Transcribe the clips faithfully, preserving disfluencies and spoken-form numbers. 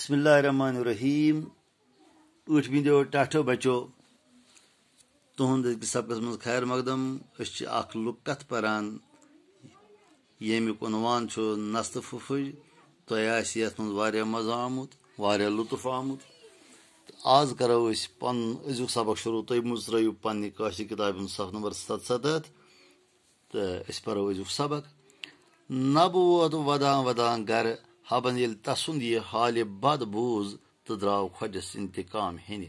بسم اللہ الرحمن الرحیم۔ ٲٹھمہِ دِیو ٹاٹھو بچو، تُہُنٛد أزکِس سبقس منٛز خیر مقدم۔ أسۍ چھِ اکھ لُکھ کتھ پران، ییٚمیُک عنوان چھُ نستہٕ پھُپھٕج۔ تۄہہِ آسہِ یتھ منٛز واریاہ مزٕ آمُت، واریاہ لطف آمُت۔ تہٕ آز کرو أسۍ پنُن أزیُک سبق شروع۔ تُہۍ مُژرٲیِو پننہِ کٲشرِ کِتابہِ ہُنٛد صفہٕ نمبر ستستھ۔ تہٕ أسۍ پرو أزیُک سبق۔ نبہٕ ووت ودان ودان گرٕ، حبن ییٚلہِ تسُنٛد یہِ حالہِ بد بوٗز، تہٕ درٛاو خۄجس انتقام ہینہِ۔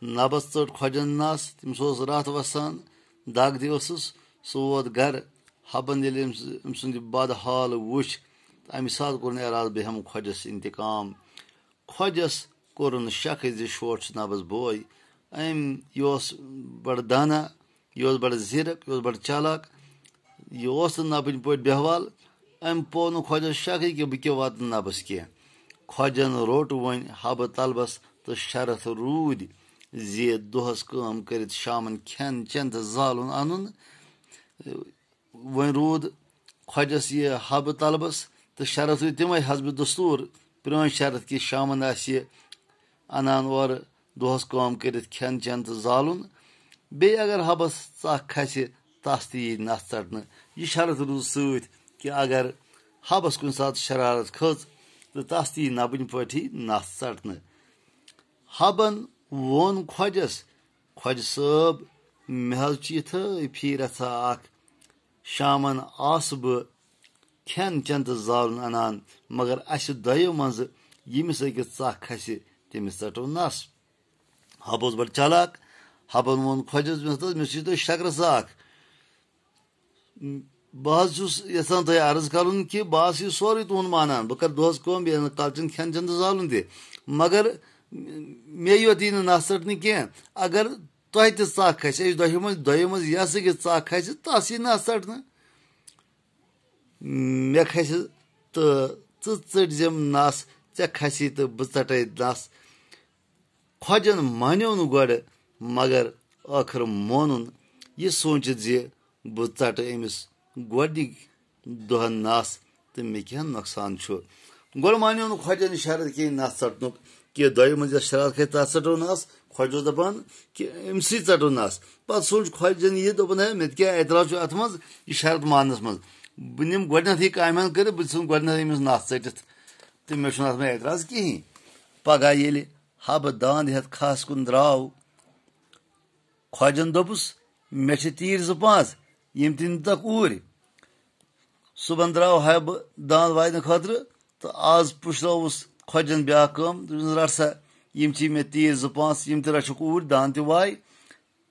نبس ژٔٹ خۄجن نس، تٔمِس اوس رتھ وسان، دگ تہِ ٲسٕس۔ سُہ ووت گرٕ۔ حبن ییٚلہِ أمۍ س-، أمۍ سُنٛد یہِ بد حال وُچھ، تہٕ امہِ ساتہٕ کوٚرُن ارادٕ، بہٕ ہٮ۪مہٕ خۄجس انتقام۔ خۄجس کوٚرُن شکھٕے زِ شوٹھ چھُ نبس بوے۔ أمۍ، یہِ اوس بڑٕ دانا، یہِ اوس بڑٕ زیرک، یہِ اوس بڑٕ چالاک، یہِ اوس نہٕ نبٕنۍ پٲٹھۍ بیہوال۔ أمۍ پوٚو نہٕ خۄجس شکھٕے کہِ بہٕ کیٛاہ واتہٕ نبس کینٛہہ۔ خۄجن روٚٹ وۄنۍ حبہٕ طلبس تہٕ شرط روٗدۍ زِ دۄہس کٲم کٔرِتھ شامن کھٮ۪ن چٮ۪ن تہٕ زالُن انُن۔ وۄنۍ روٗد خۄجس یہِ حبہٕ طلبس تہٕ شرط روٗدۍ تِمے حسبِ دستور، پرٲنۍ شرط کہِ شامن آسہِ یہِ انان اورٕ دۄہس کٲم کٔرِتھ کھٮ۪ن چٮ۪ن تہٕ زالُن۔ بیٚیہِ اگر حبس ژکھ کھسہِ، تس تہِ یی نس ژٹنہٕ۔ یہِ شرط روٗز سۭتۍ کہِ اگر حبس کُنہِ ساتہٕ شرارت کھٔژ تہٕ تس تہِ یی نبٕنۍ پٲٹھی نس ژٹنہٕ۔ حبن ووٚن خۄجس، "خۄجہِ صٲب، مےٚ حظ چھِ یِتھٲے پھیٖرتھا اکھ، شامن آسہٕ بہٕ کھٮ۪ن چٮ۪ن تہٕ زالُن انان، مگر اسہِ دۄیو منٛزٕ ییٚمِس أکِس ژکھ کھسہِ، تٔمِس ژٹو نس۔" حب اوس بڑٕ چالاک۔ حبن ووٚن خۄجس، "مےٚ دوٚپ، مےٚ چھِ تۄہہِ شکرس اکھ۔ بہٕ حظ چھُس یژھان تۄہہِ عرض کرُن کہِ بہٕ حظ چھُس سورُے تُہُنٛد مانان۔ بہٕ کرٕ دۄہس کٲم، بیٚیہِ انہٕ کالچن کھٮ۪ن چٮ۪ن تہٕ زالُن تہِ، مگر مےٚ یوت یی نہٕ نس ژٹنہٕ کینٛہہ۔ اگر تۄہہِ تہِ ژکھ کھسہِ، أسۍ دۄیو منٛز، دۄیو منٛز یس أکِس ژکھ کھسہِ، تس یی نس ژٹنہٕ۔" مےٚ کھسہِ تہٕ ژٕ ژٔٹۍ زٮ۪م نس، ژےٚ کھسی تہٕ بہٕ ژٹے نس۔ خۄجن مانیو نہٕ گۄڈٕ، مگر ٲخٕر مونُن یہِ سوٗنچِتھ زِ بہٕ ژٹہٕ أمِس گۄڈنِکۍ دۄہن نس تہٕ مےٚ کیٛاہ نۄقصان چھُ۔ گۄڈٕ مانیو نہٕ خۄجن شرط کینٛہہ نس ژٹنُک، کہِ دۄیو منٛز یۄس شرط کھسہِ تتھ ژٹو نس۔ خۄجہِ اوس دپان کہِ أمۍ سٕے ژٹو نس۔ پتہٕ سوٗنچ خۄجن یہِ، دوٚپُن، "ہے، مےٚ تہِ کیٛاہ اعتراض چھُ اتھ منٛز، یہِ شرط ماننس منٛز؟ بہٕ نِمہٕ گۄڈنیتھٕے کامہِ ہن کٔرِتھ، بہٕ ژھٕنہٕ گۄڈنیتھٕے أمِس نس ژٔٹِتھ۔ تہٕ مےٚ چھُنہٕ اتھ منٛز اعتراض کِہیٖنۍ۔" پگاہ ییٚلہِ حبہٕ داند ہٮ۪تھ کھہس کُن درٛاو، خۄجن دوٚپُس، "مےٚ چھِ تیٖرۍ زٕ پانٛژھ، یِم تہِ نِتکھ اوٗرۍ۔" صُبحن درٛاو حبہٕ داند واینہٕ خٲطرٕ، تہٕ آز پُشراوُس خۄجن بیٛاکھ کٲم، دوٚپُس، "رَٹ سا، یِم چھِ مےٚ تیٖرۍ زٕ پانٛژھ، یِم تہِ رَچھُکھ اوٗرۍ، داند تہِ واے۔"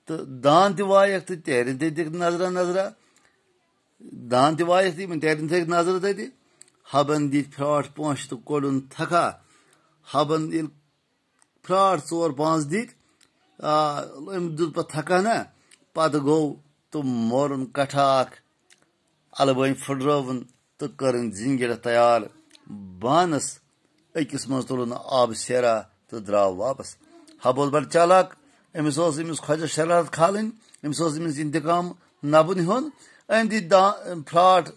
تہٕ داند تہِ وایَکھ تہٕ تیرٮ۪ن تہِ دِکھ نظرا نظرا۔ داند تہِ وایَکھ تہٕ یِمن تیرٮ۪ن تہِ دِکھ نظرا تَتہِ۔ حبن دِتۍ پھراٹھ پانٛژھ تہٕ کوٚڑُن تھکھا۔ حبن ییٚلہِ پھراٹھ ژور پانٛژھ دِتۍ، آ، أمۍ دیُت پتہٕ تھکھا نہ، پتہٕ گوٚو تہٕ مورُن کٹھا اکھ۔ البٲنۍ پھٕٹرٲوٕن تہٕ کٔرٕن زِنۍ گِرا تیار۔ بانس أکِس منٛز تُلُن آب سیرا تہٕ درٛاو واپس۔ حب اوس بڑٕ چالاک، أمِس اوس أمِس خۄجس شرارت کھالٕنۍ، أمِس اوس أمِس انتقام نبُن ہیوٚن۔ أمۍ دِتۍ دا-، پھراٹھ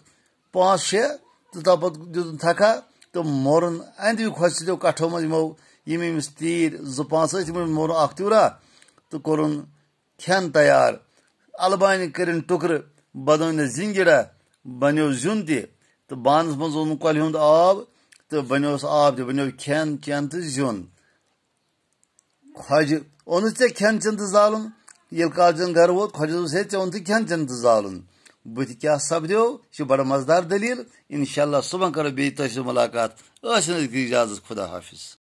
پانٛژھ شےٚ تہٕ تَمہِ پتہٕ دیُتُن تھکھا تہٕ مورُن اَندِ خۄجہِ سٕنٛدیو کٹھو منٛز یِمو، یِم أمِس تیٖرۍ زٕ پانٛژھ ٲسۍ، تِمو مورُن اکھ تیوٗرا تہٕ کوٚرُن کھٮ۪ن تیار۔ البانہِ کٔرِن ٹُکرٕ، بنٲونس زِنۍ گِرا، بنیو زیُن تہِ، تہٕ بانس منٛز اوٚن کۄلہِ ہُنٛد آب تہٕ بنیوس آب تہِ، بنیو کھٮ۪ن چٮ۪ن تہٕ زیُن۔ خۄجہِ، اوٚنُتھ ژےٚ کھٮ۪ن چٮ۪ن تہٕ زالُن؟ ییٚلہِ کالچن گرٕ ووت، خۄجہِ دوٚپُس، "ہے، ژےٚ اوٚنتھٕے کھٮ۪ن چٮ۪ن تہٕ زالُن؟ بہٕ تہِ کیٛاہ سپدیو؟ یہِ چھِ بڑٕ مزٕدار دٔلیٖل۔ انشاءاللہ صُبحن کرو بیٚیہِ تۄہہِ سۭتۍ مُلاقات۔ ٲسِن أزکہِ اجازت، خدا حافظ۔"